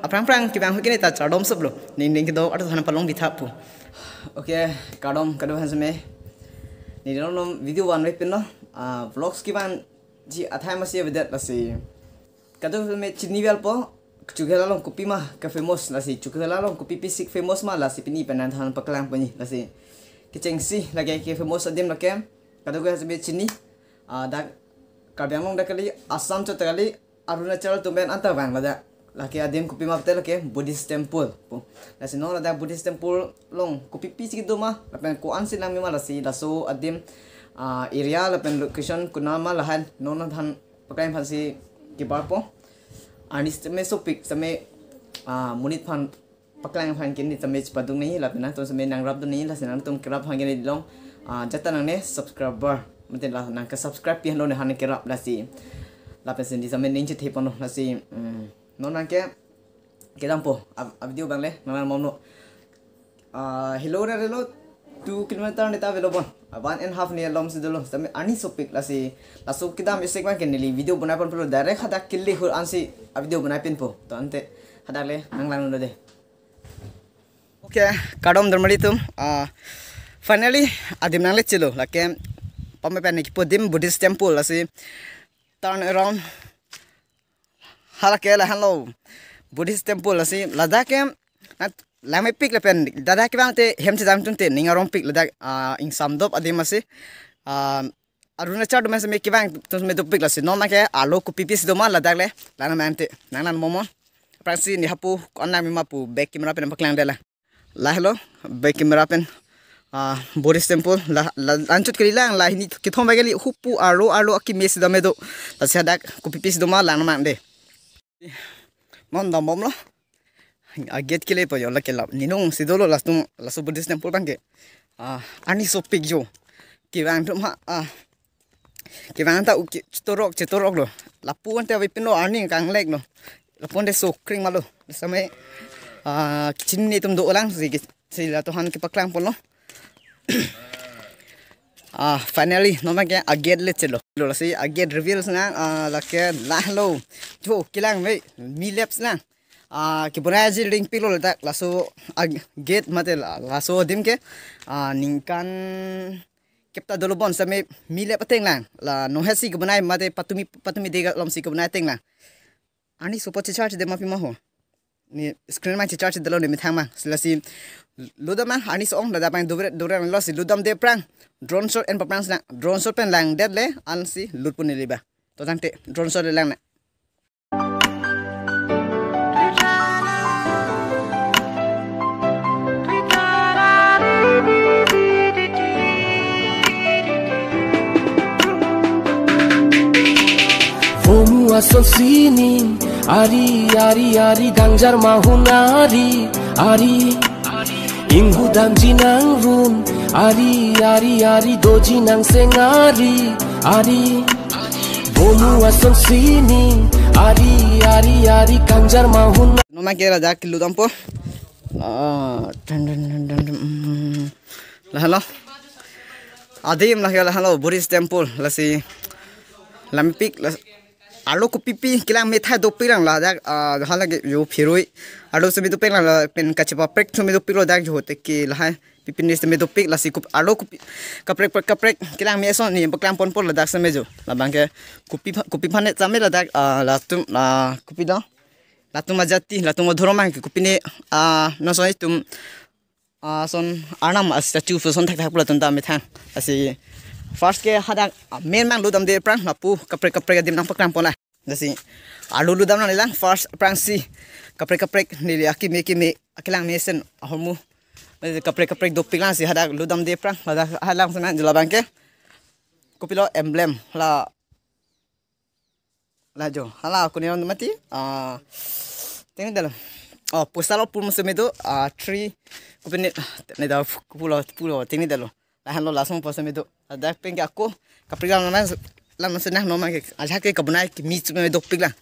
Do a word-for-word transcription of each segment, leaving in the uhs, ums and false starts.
Aphrang aphrang kevang ahut ke ne ta chardom soplo. Ning ning kedo atu than palong bitha pu. Okay, kardom kado han seme. Ni dong nom video van re pin lo. Ah, vlogs kevang ji athai masi avedet lasi. Kado me chini vel po. Chokihola along kopi ma ke famous lasi. Chokihola along kopi pisik famous ma lasi pini pen nangthan paklang pini lasi. Kechengsi lake ke famous adim lake. Kado ke seme chini. Ah, dak Karbi Anglong dak kali, Assam chot kali, Arunachal atum pen anta vang ladak. Lake adim kopi ma pute lake Buddhist temple pu. Lasi non ladak Buddhist temple along kopi pisi kedo ma, lapen ko-an si nangmi ma lasi, laso adim, ah, area lapen location konat ma lahan non than paklang aphan si kebar po. Arni seme sopik seme, ah, monit aphan paklang aphan ke ne seme chepaduk nangji lapen nangtum seme nangrap dun nangji lasi nangtum kerap aphan ke ne long, ah, jata nangne subscriber mate la nang ke subscribe pi hano ne han kerap lasi. Lapen sini seme ning chethe pon lasi, mm, non nang ke kedam po a, a video abang le nang mom no. Ah, helo re relo two kilometer ne ta avelo bon. Ah, one and half ne alom si dolo. Seme arni sopik lasi. Laso kedam isik abang ke neli video bonai pon pulo direct hadak kili hur ansi a video bonai pin po. To ante hadak le nang lang lo de. Okay, kardom dermali atum. Ah, finally adim nangle chelo. Lake pame pen ne kipu adim Buddhist temple lasi turn around. Hala ke lahenlo Buddhist temple lasi ladak ke nat langmepik lapen ladak kevang te hem chedam tun te ning arongpik ladak, ah, ingsam dop adim asi, ah, Arunachal atum seme kevang atum seme dopik lasi non nang ke arlo kopi pisi do ma ladak le lang nang te nang lang mom no. Aphrang si ne hapu ko-an nangmi ma pu back camera pen paklang det la. Lahelo, back camera pen, ah, Buddhist temple, la, la, anchot kali lang, la hini kethom kali hupu arlo, arlo akimi si dam do. Lasi hadak kopi pisi do ma lang nang de. Non dam bomlo. A gate kele po yo lake la. Ninung si dolo latum, laso Buddhist temple abang ke. Ah, arni sopik jo. Kevang atum ha, ah, kevang ta uki chetorok, chetorok lo. Lapu ante avi pin lo arni kanglek lo. Lapu ante sokring ma lo. Seme, ah, chini atum do lang si, si la to han kepaklang pon lo. Ah, finally, non abang ke a gate le chelo. Lo lasi a gate reveal si nang, ah, lake lahelo. Jo, kelang me, mi lep si nang. Ah, kebonai ji ring pilo ladak laso, ah, gate mate la, laso adim ke, ah, ningkan kep ta dolo bon seme mi lep ateng lang. La non hesi kebonai mate patumi, patumi dega alom si kebonai ateng lang. Arni sopo checharge de ma pi ma ho. Ne screen ma checharge delo ne methang ma. Lasi ludam ma arni so-ong ladak abang dure dure lo si ludam de aphrang. Drone shot en paphrang si nang. Drone shot pen lang det le ansi lut pon neli ba. To tangte drone shot le lang nang. Vomu ason sining, ari, ari, ari, gangjar mahun ari, ari. Inghu damji nangrun, ari, ari, ari, doji nangseng ari, ari. Vomu ason sining, ari, ari, ari, gangjar mahun. Non abang ke ladak keludam po. Ah, dun, dun, dun, dun, dun, mm. Lahelo. Adim lake lahelo Buddhist temple lasi langmepik las-, arlo kopi pi kelang methai dopik lang ladak, ah, hala ke jo phirui. Arlo seme dopik lang lapen kachepaprek seme dopik lo dak jo te ke lahai. Pipin seme dopik lasi kup-, arlo kopi kaprek kaprek kelang me ason ne paklang pon pon ladak seme jo. Labang ke kopi pha-, kopi aphan ne seme ladak, ah, latum, ah, kopi do. Latum ajati, latum adhorom abang ke kopi ne, ah, non ason itum, ah, ason arnam a statue pu ason thakthak pu latum ta methang. Lasi first ke hadak, ah, main abang ludam de aphrang lapu kaprek kaprek adim nangpaklang pon la. Lasi arlo ludam nang lang first aphrang si kaprek kaprek neli akimi kimi akelang mesen ahormu. Lasi kaprek kaprek dopik lang si hadak ludam de aphrang ladak halang sana jela abang ke. Kopilo emblem la, la jo. Hala kuni ron mati. Ah, tingni dalo. Oh, postal opor mo seme do, ah, three. Kopine, ne da pulo, pulo, tingni dalo. Lahenlo lason po seme do. Ladak pen ke ako kaprek lam nang, lam nang senang non abang ke. Ajahak ke kebonai kimi seme dopik lang.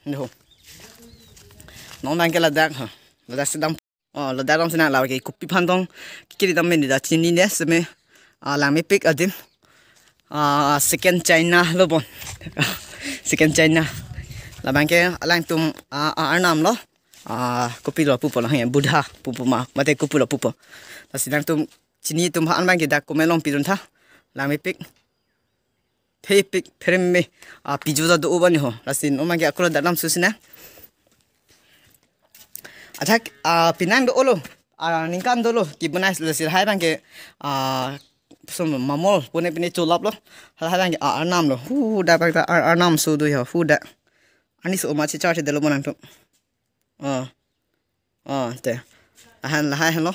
Nho. Non abang ke ladak ha. Ladak sedang. Oh, ladak along si nang la ke kopi aphan tong kiri dam men da chini ne seme, ah, langmepik adim. Ah, second China lo bon. Second China. Labangke alangtum, ah, ah, arnam lo. Ah, kopilo pupo lo, he, Buddha pupo ma, mate kopilo pupo. Lasi nangtum chini atum aphan abangke dak comment along pidun tha. Langmepik. Thepik phereme, ah, pijuta do-o bani ho. Lasi non abangke ako ladak damsusi nang. Athak, ah, penang do-o lo. Ah, ningkan dolo. Kibunai lasi lahai abangke, ah, som mamol pune pine cholap lo. Lahai abangke, ah, arnam lo. Hu dak abangta ar-, arnam so do ho. Hu dak. Ani so ma chichar che delo bonang tu. Ah. Ah, te. Lahan lahai henlo.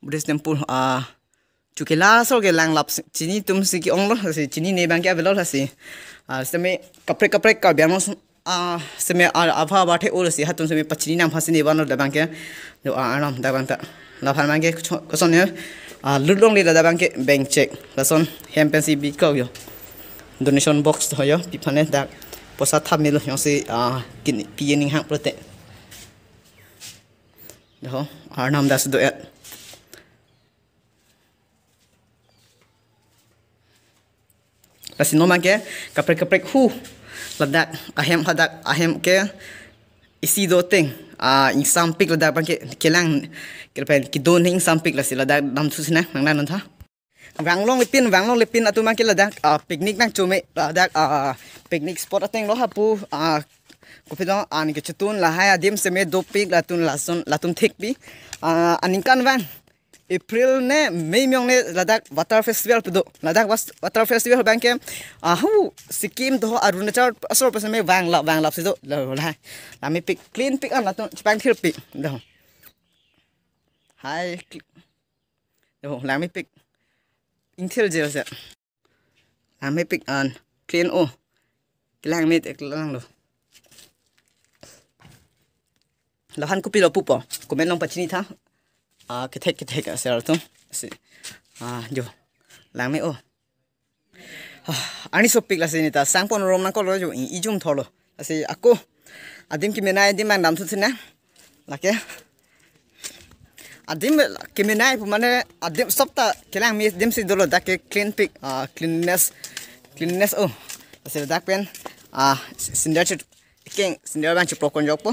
Buddhist temple, ah, chuke laso ke langlap si, chini atum si ke-ong lo, si chinine abangke avelo si. Ah, seme kaprek kaprek Karbi Anglong, ah, seme, ah, ava ava the-o si, hatum seme pachini nang phasi ne vanlo labangke. Do, ah, arnam dak abangta. Laphan abangke koson, koson ya. Ah, lut longle ladak abangke bank check. Lason hem pensi bikok yo. Donation box ho yo, pi aphan ne dak poisa thap melo yo si, ah, kin pi ning hang prote. Deho, arnam das do et. Lasi non abangke kaprek kaprek hu. Ladak ahem, hadak ahem ke isi do ateng. Ah, ingsampik ladak abangke kelang, kelapen kidon ingsampik lasi ladak damsusi nang, nang non tha. Vanglongle pin, vanglongle pin atum abangke ladak, ah, picnic nangchome, ladak, ah, picnic spot ateng lo hapu, ah, kopi do, an kechetun lahai adim seme dopik latum lason, latum thekpi. Ah, aningkanvang April ne May miyong ne ladak water festival pu do. Ladak was-, water festival abangke, ah, hu Sikkim do Arunachal asor pu seme vanglap, vanglap si do. Lo, lahai. Langmepik, clean pik an latum chepangthirpik. Do. Hai. Cl-, do, langmepik. Ingthir jel se. Langmepik an clean o. Kelangme te kelang lo. Lahan kopilo pupo. Comment along pachini tha. Ah, kethek kethek asel tum. Si. Ah, jo. Langme o. Ah, ani sopik lasi neta sangpon rom nangkok lo jo, i-, ijum thorlo. Lasi ako adim kemenei adim nang damsusi nang. Lake. Adim kemenei pu mane adim sopta kelangme adim si dolo dak ke clean pik, ah, cleanliness, cleanliness o. Lasi dak pen, ah, sandal chit keng sandal abang chiplok konjokpo.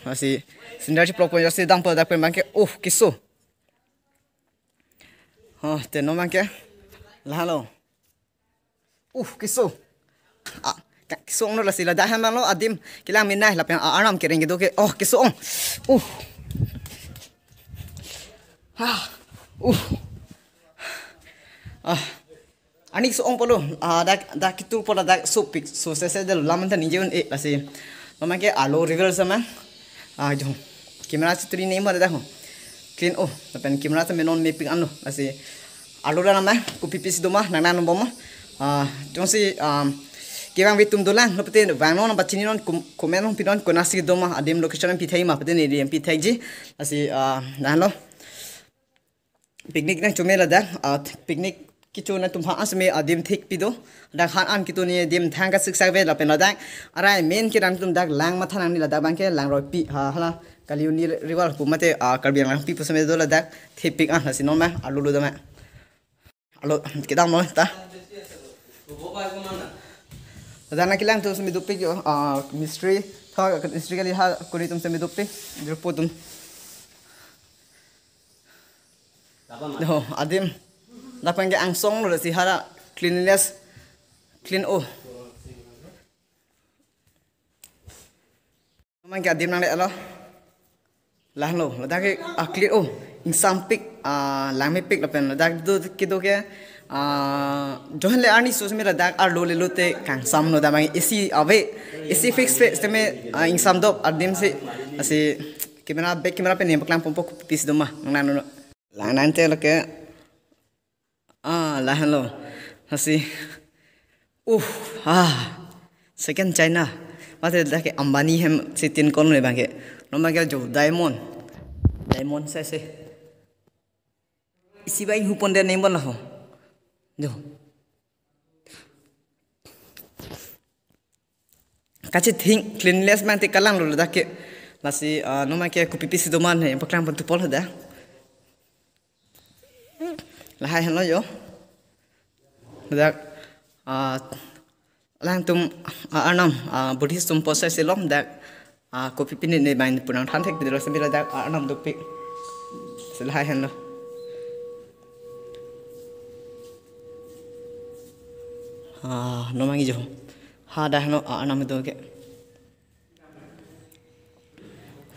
Lasi sandal chiplok konjok si dampo dak pen abangke, oh, keso. Oh, te non abangke. Lahai lo. Uh, keso. Ah, ka-, keso-ong lo lasi ladak ahem lo adim kelangmenei lapen, ah, arnam kereng kedo ke. Oh, keso-ong. Uh. Ah. Uh. Ah. Ani keso-ong pulo. Ah, dak, dak kitu pulo dak sopik. So se se delo lam ta ningje un-e lasi. Non abangke arlo reveal sama. Ah, jo. Camera chitri ne ma dak ho. Clean o. Lapen camera ta me non mepik an lo. Lasi. Arlo dak nama kopi pisi doma nang nang bom. Ah, jongsi, um, kevangve atum dolang, lapen vangnon pachini non com-, comment along pinon konatsi doma adim location pi thai ma pute ne pi thai ji. Lasi, ah, nang lo. Picnic nangchome ladak, ah, picnic kecho atum aphan asme adim thekpi do. Dak han an kitu ne adim thang ka siksak ve lapen ladak. Arai main kedam atum dak lang matha nang ni ladak abangke Langroipi ha hala Kaliuni river pu mate, ah, Karbi Anglong pi pu seme do ladak thepik an lasi non ma arlo lo dama. Arlo kedam lo ta. Ladak nangkelang atum seme dopik yo, ah, mistri, tha mistri kali ha kuri atum seme dopik, dirpo atum. Oh, adim. Lapen ke angsong lo si hala cleanliness. Clean o. Abangke adim nangle lo. Lahan lo, ladak ke, ah, clean o. Ingsampik, ah, langmepik lapen ladak do kedo ke, ah, johan le arni so seme ladak arlo le lote kangsam lo damang isi ave. Isi fix fix seme, ah, ingsam dop adim si, asi camera, back camera pen ne paklang pompok pis doma. Nang nang no. Lang nang te lo ke. Ah, lahan lo. Asi. Uh, ah. Second China. Mate dak ke Ambani hem si tin kon le abangke. Non abangke jo diamond. Diamond se se. Isi bai hupon de nembon laho. Jo. Kachething cleanliness mate kalang lo dak ke. Lasi, ah, non abangke kopi pisi doma ne paklang pon tupol dak. Lahai henlo jo. Dak, ah, Alangtum, ah, arnam, ah, Buddhist atum apot sai si lo, dak, ah, kopi pini ne main punang than thek dilo, semi ladak, ah, arnam dopik. Si lahai henlo. Ah, no mangi jo. Ha dah no, ah, arnam do ke.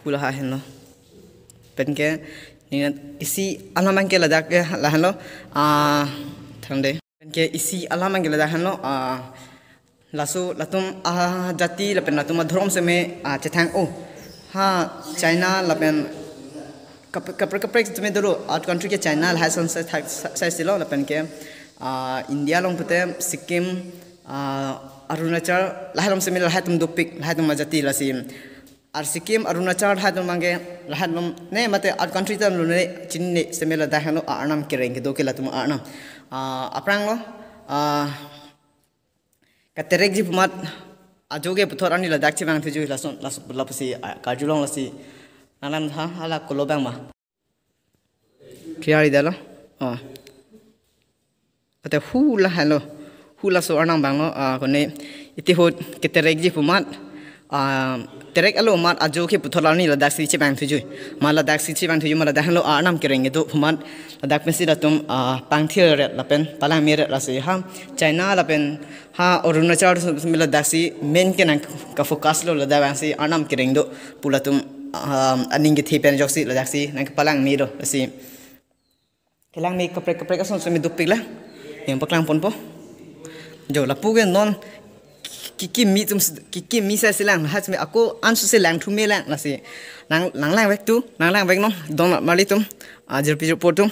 Hula ha henlo. Penke, nina isi alam abang ke ladak ke, la henlo. Ah, thangde. Penke isi alam abang ke ladak henlo. Ah, laso, latum, ah, jati lapen latum adhorom seme, ah, chethang o. Ha, China lapen kap-, kaprek kaprek seme dolo. Out country ke China lahai ason sai thak, sai, sai si lo lapen ke, ah, India along pute Sikkim, ah, Arunachal, lahai along seme lahai atum dopik, lahai atum ajati lasi. Ar Sikkim, Arunachal lahai atum abang ke, lahai atum ne mate out country atum lo ne chinine seme ladak henlo, ah, arnam kereng kedo ke latum arnam. Ah, aphrang lo, ah, katerek ji pu amat ajo ke puthot arni ladak chevang thuji lason, lason, lapusi, ah, karjulong lasi. Nanam ha, hala kolo abang ma. Clear ida lo? Oh. Ate hula henlo. Hula so arnam abang lo, ah, kone iti ahut keterek ji pu amat, ah, terek alo amat ajo ke puthot arni ladak si chevang thuji. Ma ladak si chevang thuji ma ladak henlo, ah, arnam kereng kedo pu amat ladak pensi latum, ah, pangthir ret lapen palangme ret lasi ha China lapen ha Arunachal seme ladak si main ke nang ka-focus lo ladak abang si arnam kereng do pu latum, ah, aning kethe pen ajoksi ladak si nang palangme do lasi. Kelangme kaprek kaprek ason seme dopik la. Yang paklang ponpo. Jo lapu ke non kikimi atum s-, kikimi sai si lang, ha seme ako ansu si lang thume lang lasi. Nang, nang langvek tu, nang langvek non, don mali atum, ah, jirpi jirpo atum,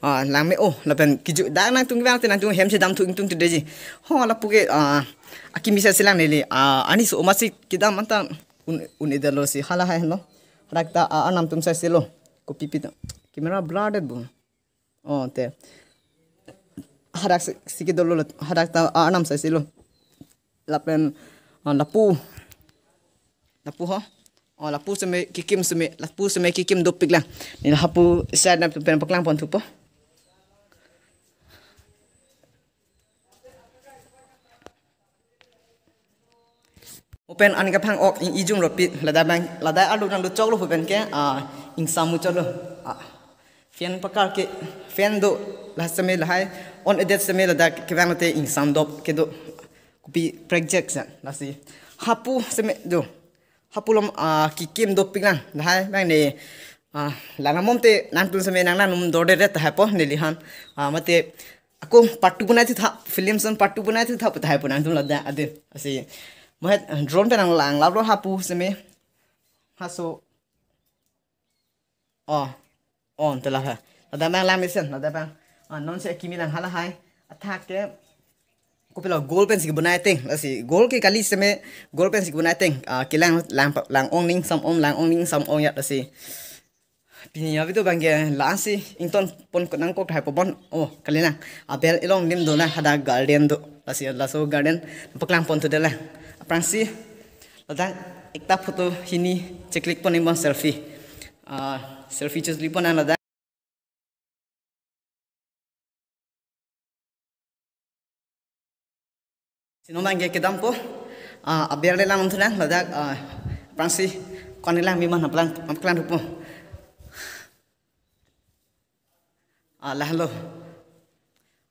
ah, langme o, lapen kiju, dak nangtum kevang te nangtum hem si dam thu ingtung tu deji. Ho lapu ke, ah, akimi sai si lang neli, ah, ani so masi kedam anta un, un-edetlo si hala hai henlo. Hadak ta, ah, arnam atum sai si lo. Kopi pi ta. Camera blur det bo. Oh, te. Hadak si, si kedolo lo, hadak ta, ah, arnam sai si lo. Lapen, ah, lapu. Lapu ho. Oh, lapu seme kekim seme, lapu seme kekim dopik lang. Neli hapu side na pen paklang pon thupo. Open an kaphang ok ing ijum ropit, ladak abang, ladak arlo nangdo choklo pu pen ke, ah, ingsam muchotlo. Ah, fan pakar ke, fan do, la seme lahai, on-edet seme ladak kevang te ingsam dop kedo. Kopi project sa, lasi. Hapu seme do. Hapu along, ah, kekim dopik lang, lahai abang ne, ah, lang amom te nangtum seme nang nangnum dorde ret tahai po neli han. Ah, mate ako part two bonai thu tha, film ason part two bonai thu tha tahai po nangtum ladak ade. Lasi. Mohet, ah, drone pen nang lang lap lo hapu seme. Haso. Oh. Oh, te la ha. Ladak abang lang mesen, ladak abang. Ah, non si akimi lang hala hai. Athak ke. Kopilo gold pen si bonai ateng. Lasi gold ke kali seme gold pen si bonai ateng. Ah, kelang lang pa-, lang ong ning sam ong, lang ong ning sam ong ya lasi. Pini ya video abang ke lasi ington pon ko nangkok tahai po bon. Oh, kali lang. Aber elong lim do na hadak garden do. Lasi laso garden paklang pon thude lang. Aphrangsi ladak ekta photo hini cheklik pon ingbon selfie. Ah, selfie cheklik pon nang ladak. Si non abang ke kedam po. Ah, aber le lang thu nang ladak, ah, aphrangsi kon lang mi man aplang, aplang thupo. Ah, lahelo.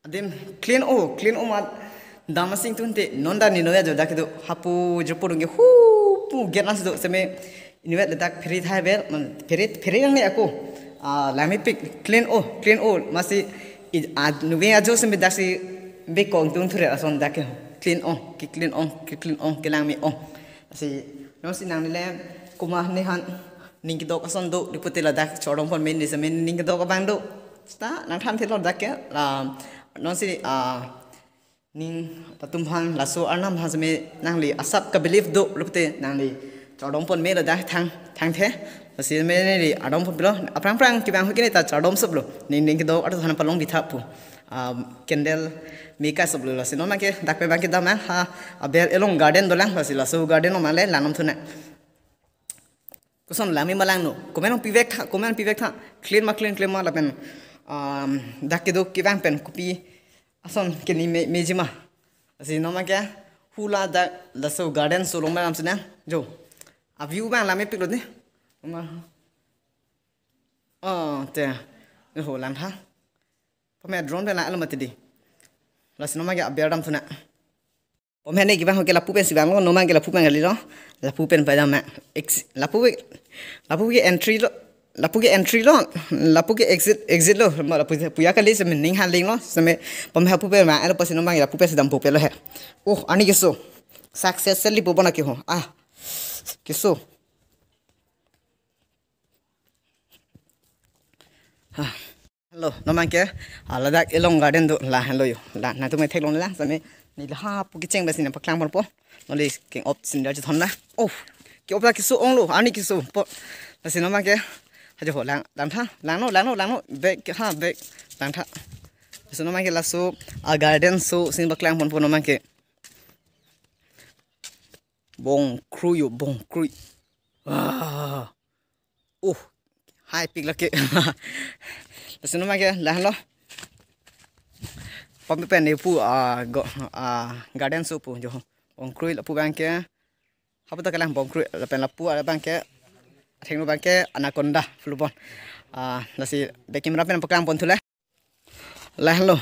Adim clean o, clean o amat dam asing tun te, non da ni noya jo dak kedo, hapu jirpo atum ke hupu gate nang si do, seme inutvet ladak phere thai vel, man, phere, phere nangne ako. Ah, langmepik, clean o, clean o, masi, i, a, nuve ajo seme dak si bekong tun thure ason dak ke, clean o, keclean o, keclean o, kelangme o. Si, non si nangne le, komat ne han, ning kedok ason do, di pute ladak chordom pon me ne seme ning kedok abang do. Sta, nangthan thelo dak ke, la, non si, ah, ning latum aphan, laso arnam aphan seme nangli asap ka believe do, lo pute nangli chordom pon me ladak thang, thangthe. Lasi me neli ardom ponlo, aphrang aphrang kevang ahut ke ne ta chordom soplo. Ning ning kedok atu than palong bitha pu. Ah, candle me ka soplo lasi non abang ke dak pen abang kedam nang ha aber elong garden dolang lasi laso garden along abang le langdam thu nang. Koson langme ma langno. Comment pivek tha, comment pivek tha. Clean ma clean, clean ma lapen, um, dak kedo kevang pen kopi ason ke ne me, meji ma. Lasi non abang ke Pula dak laso garden so long abang sinang. Jo. A view abang lang mepiklo ne. Ma. Oh, te. Jo, lang tha. Pame drone pen langlo mati di. Lasi non abangke aber damthu nang. Pame ne kevang ho ke lapu pensi vanglo, non abangke lapu pen kalilo. Lapu pen padam ma. Ex-, lapu, lapu ke entry lo. Lapu ke entry lo. Lapu ke exit, exit lo. Ma lapu puya kali seme ning haling lo. Seme pame lapu pen ma, alo pasi non abangke lapu pensi dampo pelo he. Oh, ani keso. Success seli po bona ke ho. Ah. Keso. Ah. Hello, non abangke, ah, ladak along garden do la hello yo. La nangtum theklong la seme neli lapu kecheng basi nangpaklang ponpo. Neli keng-op sinda chethon la. Oh, ke-op la keso onglo, ani keso po. Lasi non abangke, ha jo ho lang, lang tha, langno, langno, langno, back, ha, back, lang tha. Lasi non abangke laso, ah, garden so, sini paklang ponpo non abangke. Bongkrui yo, bongkrui. Wah. Uh, high peak lake. Lasi non abangke, lahenlo. Pame pen ne pu, ah, go, ah, garden so pu jo. Bongkrui lapu abangke. Hapu ta kelang bongkrui, lapen lapu abangke. Athengno abangke anaconda, pulupon. Ah, lasi back camera pen paklang ponthu le. Lahenlo.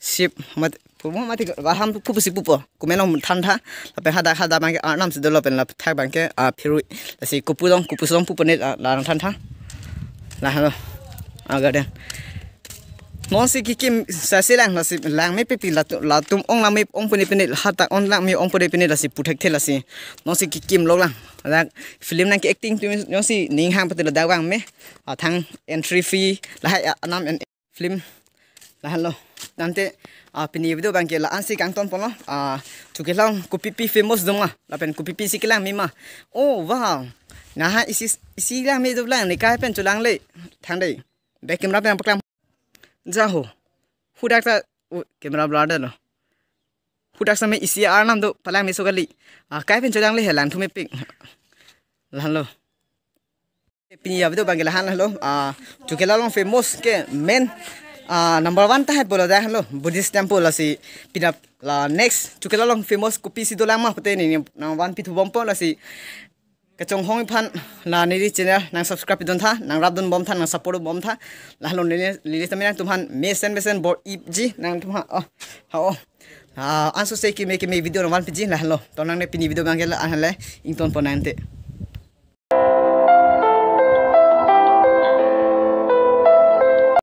Sip, mat, pumo mati, baham kupusi pupo. Kumeno than tha. Lapen hadak hadak abangke arnam si dolo pen lathak abangke, ah, phirui. Lasi kupu dong, kupu dong pupo ne, ah, larang than tha. Lahenlo. Ah, garden. Nonsi kekim sasi lang, lasi lang mepepi latu-, latum ong lang me ong pune pine, hadak ong lang me ong pune pine lasi pu thekthe lasi. Nonsi kekim lo lang. Ladak film nangke-acting tu nonsi ning hang pati ladak abang me. Ah, thang entry fee lahai, ah, anam en-, film. Lahenlo. Tangte, ah, pini video abangke la-ansi kangton ponlo. Ah, Chokihola along kopipi famous doma. Lapen kopipi si kelang me ma. Oh, wow. Naha isi, isi lang me do lang, ne kai pen cholangle. Thang dei. Back camera pen paklang. Ja ho. Hudak ta, oh, camera blur detlo. Hudak seme isi arnam do palang meso kali. Ah, kai pen cholangle he langthu mepik. Lahenlo. Pini avideo abangke lahenlo. Ah, Chokihola along famous ke main, ah, number one ta hai pulo lahenlo. Buddhist temple lasi pini la next Chokihola along famous kopisi dolang ma pute ne nangvanpi thubompo lasi kachonghong aphan la neli channel nangsubscribe pidun tha, nangrapdun bom tha, nangsupport bom tha. Lahenlo neli, neli tame nangtum aphan mesen mesen bor-ipji nangtum aphan. Oh, ha, oh. Ah, anso se keme keme video nangvanpiji lahenlo. To nangne pini video abangke la-an le ingtonpon nangte.